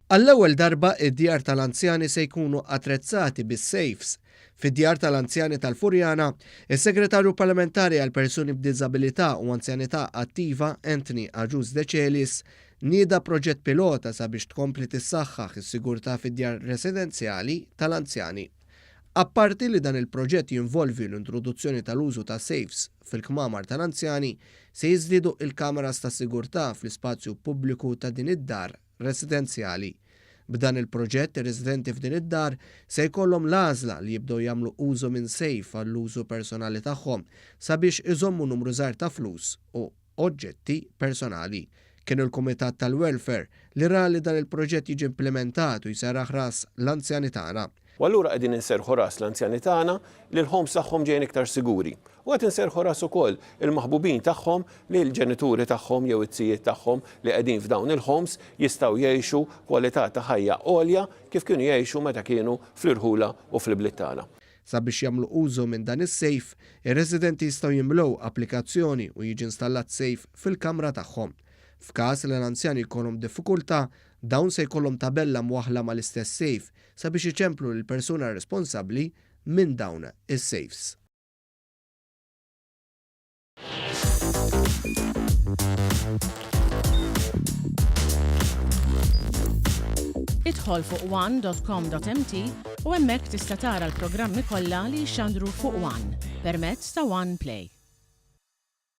Għall-ewwel darba id-djar tal-anzjani se jkunu attrezzati bis-safes. Fid-djar tal-anzjani tal-Furjana, is-Segretarju Parlamentari għal Persuni b'Diżabilità u Anzjanità Attiva Anthony Agius Decelis nieda proġett pilota sabiex tkompli tissaħħaħ is-sigurtà fid-djar residenzjali tal-anzjani. Apparti li dan il-proġett jinvolvi l-introduzzjoni tal-użu ta' safes fil-kmamar tal-anzjani, se jiżdiedu il-kameras ta' sigurtà fl-ispazju pubbliku ta' din id-dar residenzjali. B'dan il-proġett ir-residenti f'din id-dar se jkollhom l-għażla li jibdew jagħmlu użu minn safe għall-użu personali tagħhom sabiex iżommu numru żgħir ta' flus u oġġetti personali. Kien il-Kumitat tal-Welfare li ra li dan il-proġett jiġi implimentat u jserraħ ras l-anzjani tagħna. U allura qegħdin inserrħu ras l-anzjani tagħna li l-homes tagħhom ġejjin iktar siguri. U qed inserrħu ras ukoll il-maħbubin tagħhom li l-ġenituri tagħhom jew it-zijiet tagħhom li qegħdin f'dawn il-homes jistgħu jgħixu kwalità ta' ħajja għolja kif kienu jgħixu meta kienu fl-irħula u fl-ibliet tagħna. Sabiex jagħmlu użu minn dan is-safe, ir-residenti jistgħu jimlew applikazzjoni u jiġi installat safe fil-kamra tagħhom. F'każ li l-anzjani jkollhom diffikultà, dawn se jkollhom tabella mwaħħla mal-istess safe sabiex iċemplu lill-persuna responsabbli minn dawn is-safes. Idħol fuq one.com.mt u hemmhekk tista' tara l-programmi kollha li jixxandru fuq One permezz ta' One Play.